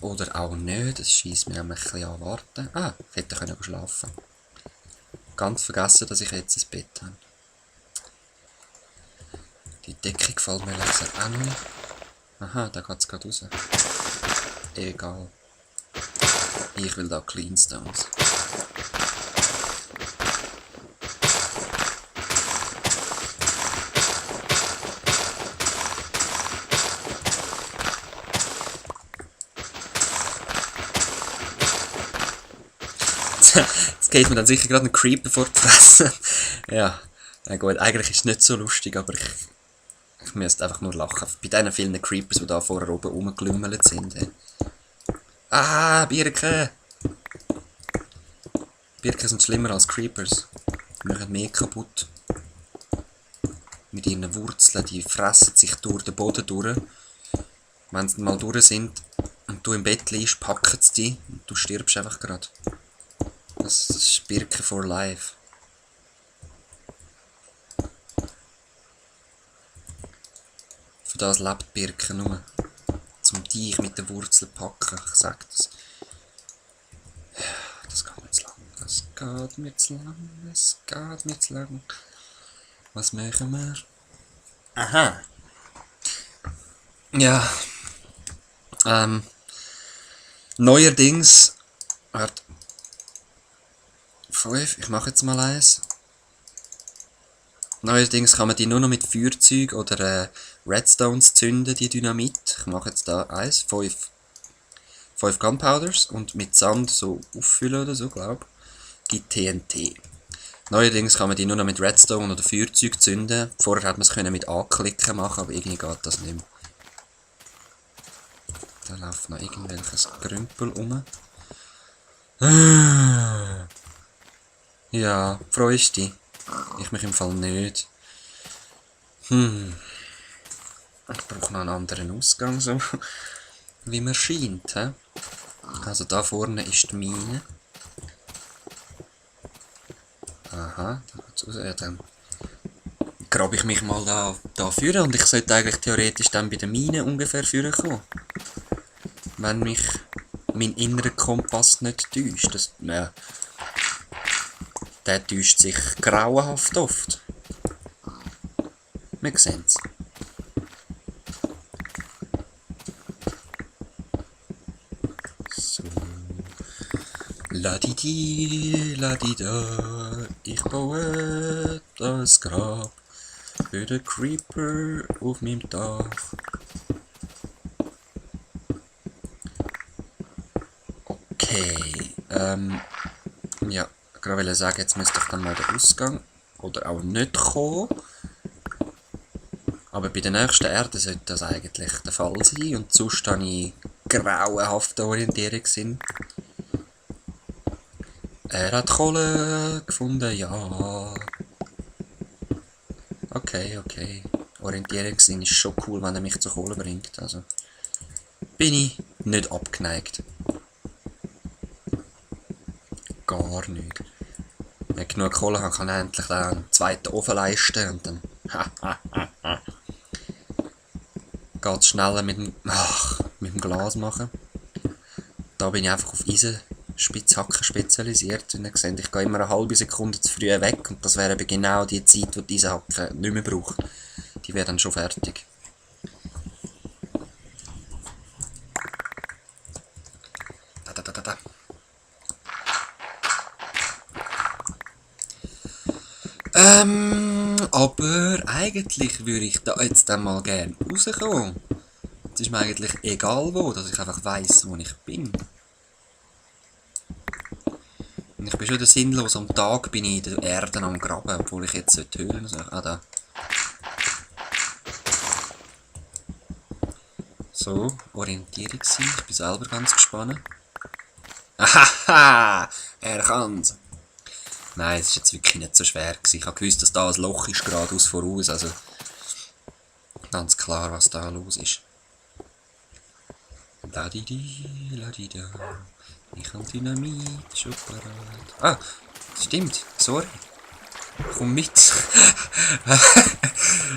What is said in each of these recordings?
Oder auch nicht, das scheisst mir nämlich ein bisschen an warten. Ah, ich hätte können schlafen. Ganz vergessen, dass ich jetzt ein Bett habe. Die Decke gefällt mir langsam auch nicht. Aha, da geht es gerade raus. Egal. Ich will da Clean Stones. Jetzt geht mir dann sicher gerade ein Creeper vor die Fresse. Ja, na gut, eigentlich ist es nicht so lustig, aber ich müsste einfach nur lachen. Bei diesen vielen Creepers, die da vorher oben rumgelümmelt sind. Ey. Ah, Birken! Birken sind schlimmer als Creepers. Die machen mehr kaputt. Mit ihren Wurzeln, die fressen sich durch den Boden durch. Wenn sie mal durch sind und du im Bett liegst, packen sie dich und du stirbst einfach gerade. Das ist Birken for life. Für das lebt Birken nur. Zum dich mit den Wurzeln packen, ich sag das. Das geht mir zu lang. Das geht mir zu lang. Es geht mir zu lang. Was machen wir? Aha. Ja. Neuerdings. Warte. 5. Ich mache jetzt mal eins. Neuerdings kann man die nur noch mit Feuerzeug oder Redstones zünden, die Dynamit. Ich mache jetzt da eins. 5 Gunpowders und mit Sand so auffüllen oder so, glaube ich. Gibt TNT. Neuerdings kann man die nur noch mit Redstone oder Feuerzeug zünden. Vorher hat man es mit anklicken machen, aber irgendwie geht das nicht mehr. Da läuft noch irgendwelches Grümpel rum. Ja, freust dich? Ich mich im Fall nicht. Ich brauche noch einen anderen Ausgang, so wie mir scheint. He? Also da vorne ist die Mine. Aha, da geht's raus. Ja, dann grabe ich mich mal da führen und ich sollte eigentlich theoretisch dann bei der Mine ungefähr führen kommen. Wenn mich mein innerer Kompass nicht täuscht. Der täuscht sich grauenhaft oft. Wir sehen's. So. Ladidi, ladida, ich baue das Grab für den Creeper auf meinem Dach. Okay, ja, gerade wollte sagen, jetzt müsste doch dann mal der Ausgang oder auch nicht kommen. Aber bei der nächsten Erde sollte das eigentlich der Fall sein und sonst habe ich grauenhafte Orientierungssinn. Er hat Kohle gefunden, ja. Okay. Orientierungssinn ist schon cool, wenn er mich zur Kohle bringt. Also bin ich nicht abgeneigt. Gar nicht. Wenn ich genug Kohle habe, kann ich endlich einen zweiten Ofen leisten und dann geht es schneller mit dem Glas machen. Da bin ich einfach auf Eisenspitzhacken spezialisiert. Und ihr seht, ich gehe immer eine halbe Sekunde zu früh weg und das wäre eben genau die Zeit, wo die Eisenhacken nicht mehr braucht. Die wäre dann schon fertig. Da. Aber eigentlich würde ich da jetzt dann mal gerne rauskommen. Es ist mir eigentlich egal wo, dass ich einfach weiss, wo ich bin. Und ich bin schon sinnlos, am Tag bin ich in der Erde am Graben, obwohl ich jetzt Höhlen soll. Ah, da. So, Orientierungssinn, ich bin selber ganz gespannt. Ahaha, er kann's. Nein, es war jetzt wirklich nicht so schwer gewesen. Ich habe gewusst, dass da ein Loch ist, geradeaus voraus, also ganz klar, was da los ist. Ladidi, ladida, ich habe Dynamit, schon parat. Ah, stimmt, sorry. Komm mit.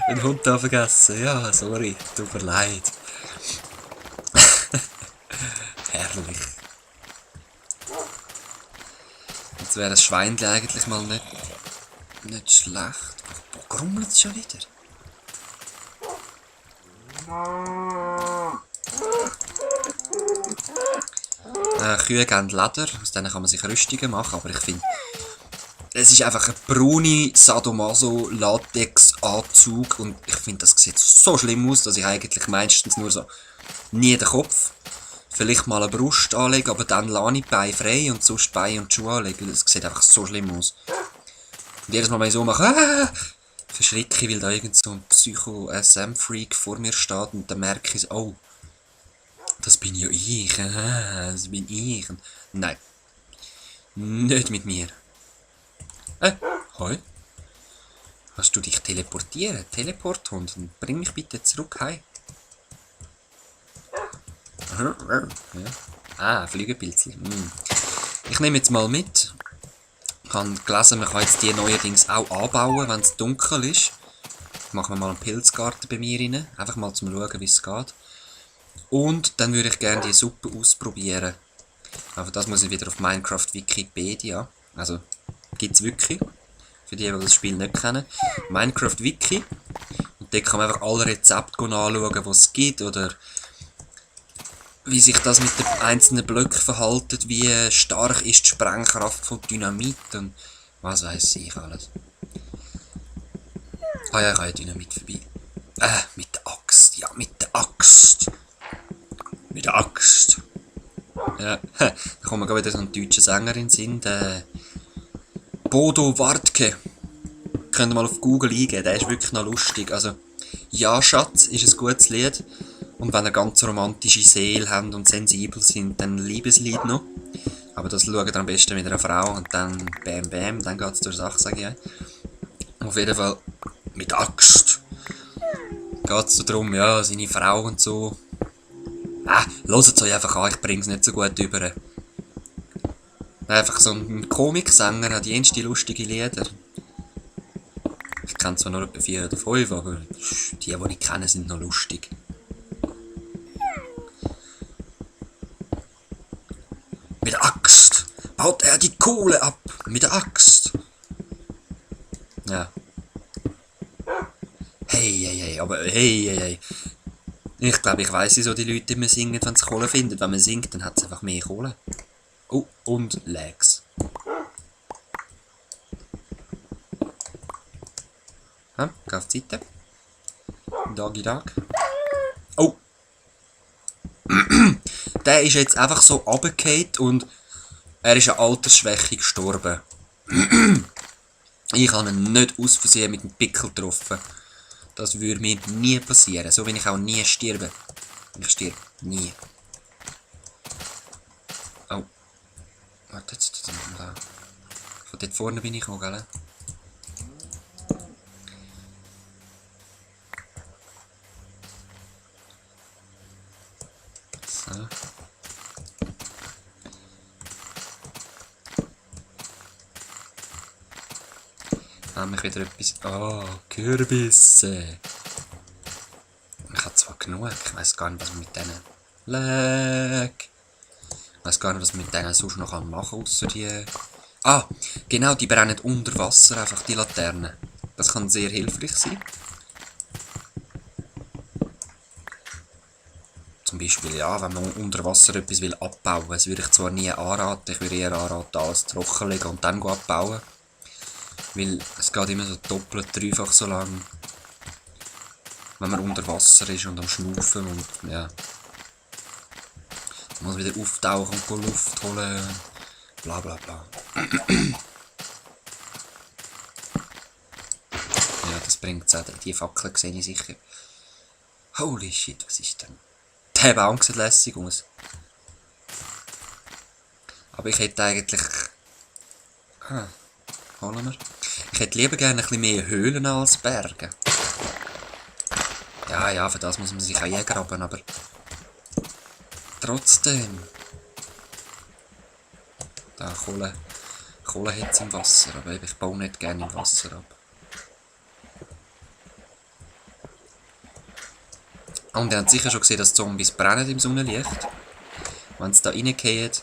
Den Hund da vergessen, ja, sorry, tut mir leid. Herrlich. Jetzt wäre das Schweinchen eigentlich mal nicht schlecht. Wo grummelt es schon wieder? Kühe geben Leder, aus denen kann man sich Rüstungen machen, aber ich finde, es ist einfach ein braune Sadomaso-Latex-Anzug und ich finde, das sieht so schlimm aus, dass ich eigentlich meistens nur so nie den Kopf, vielleicht mal eine Brust anlege, aber dann lasse ich die Beine frei und sonst die Beine und die Schuhe anlegen. Das sieht einfach so schlimm aus. Und jedes Mal, wenn ich so mache, verschrecke ich, weil da irgend so ein Psycho-SM-Freak vor mir steht und dann merke ich, oh, das bin ja ich, das bin ich. Nein, nicht mit mir. Hoi? Hast du dich teleportiert? Teleporthund, bring mich bitte zurück heim. Ja. Flügelpilzli. Ich nehme jetzt mal mit. Ich habe gelesen, man kann jetzt die neuerdings auch anbauen, wenn es dunkel ist. Machen wir mal einen Pilzgarten bei mir rein. Einfach mal zum Schauen, wie es geht. Und dann würde ich gerne die Suppe ausprobieren. Aber das muss ich wieder auf Minecraft Wikipedia. Also, gibt es wirklich. Für die das Spiel nicht kennen. Minecraft Wiki. Und dort kann man einfach alle Rezepte anschauen, die es gibt. Oder wie sich das mit den einzelnen Blöcken verhaltet. Wie stark ist die Sprengkraft von Dynamit. Und was weiß ich alles. Ah ja, ich habe Dynamit vorbei. Mit der Axt. Ja, mit der Axt. Mit der Axt. Ja, da kommt mir gerade wieder so ein deutscher Sänger in den Sinn. Der Bodo Wartke. Könnt ihr mal auf Google eingeben, der ist wirklich noch lustig. Also, ja, Schatz ist ein gutes Lied. Und wenn ihr ganz romantische Seele habt und sensibel sind, dann Liebeslied noch. Aber das schaut ihr am besten mit einer Frau und dann bam bam, dann geht es durch Sache, sage ich euch. Auf jeden Fall mit Axt. Geht es darum, ja, seine Frau und so. Hört es euch einfach an, ich bringe es nicht so gut über. Einfach so ein Komiksänger, hat jenste lustige Lieder. Ich kenne zwar nur etwa 4 oder 5, aber die ich kenne, sind noch lustig. Mit der Axt baut er die Kohle ab. Mit der Axt. Ja. Hey, aber hey. Ich glaube, ich weiss, wieso die Leute immer singen, wenn sie Kohle finden. Wenn man singt, dann hat es einfach mehr Kohle. Oh, und Lags. Geh auf die Seite. Dag. Oh! Der ist jetzt einfach so runtergefallen und er ist an Altersschwäche gestorben. Ich habe ihn nicht aus Versehen mit dem Pickel getroffen. Das würde mir nie passieren. So will ich auch nie sterben. Ich sterbe nie. Oh. Warte, jetzt da. Von dort vorne bin ich auch, gell? So. Haben wir wieder etwas. Kürbisse. Ich habe zwar genug, ich weiss gar nicht, was man mit denen. Leck. Ich weiss gar nicht, was man mit denen sonst noch machen kann, außer die. Genau, die brennen unter Wasser, einfach die Laternen. Das kann sehr hilfreich sein. Zum Beispiel, ja, wenn man unter Wasser etwas abbauen will, das würde ich zwar nie anraten, ich würde eher anraten, alles trocken legen und dann abbauen. Weil es geht immer so doppelt, dreifach so lang, wenn man unter Wasser ist und am Schnaufen und ja. Man muss wieder auftauchen und Luft holen, bla bla bla. Ja, das bringt es auch. Die Fackel sehe ich sicher. Holy shit, was ist denn? Der Baum sieht lässig aus. Aber ich hätte eigentlich... holen wir. Ich hätte lieber gerne ein bisschen mehr Höhlen als Berge. Ja, für das muss man sich auch eingraben, aber... Trotzdem... Da, Kohle hat es im Wasser, aber ich baue nicht gerne im Wasser ab. Und ihr habt sicher schon gesehen, dass Zombies brennen im Sonnenlicht. Wenn es da reingeht,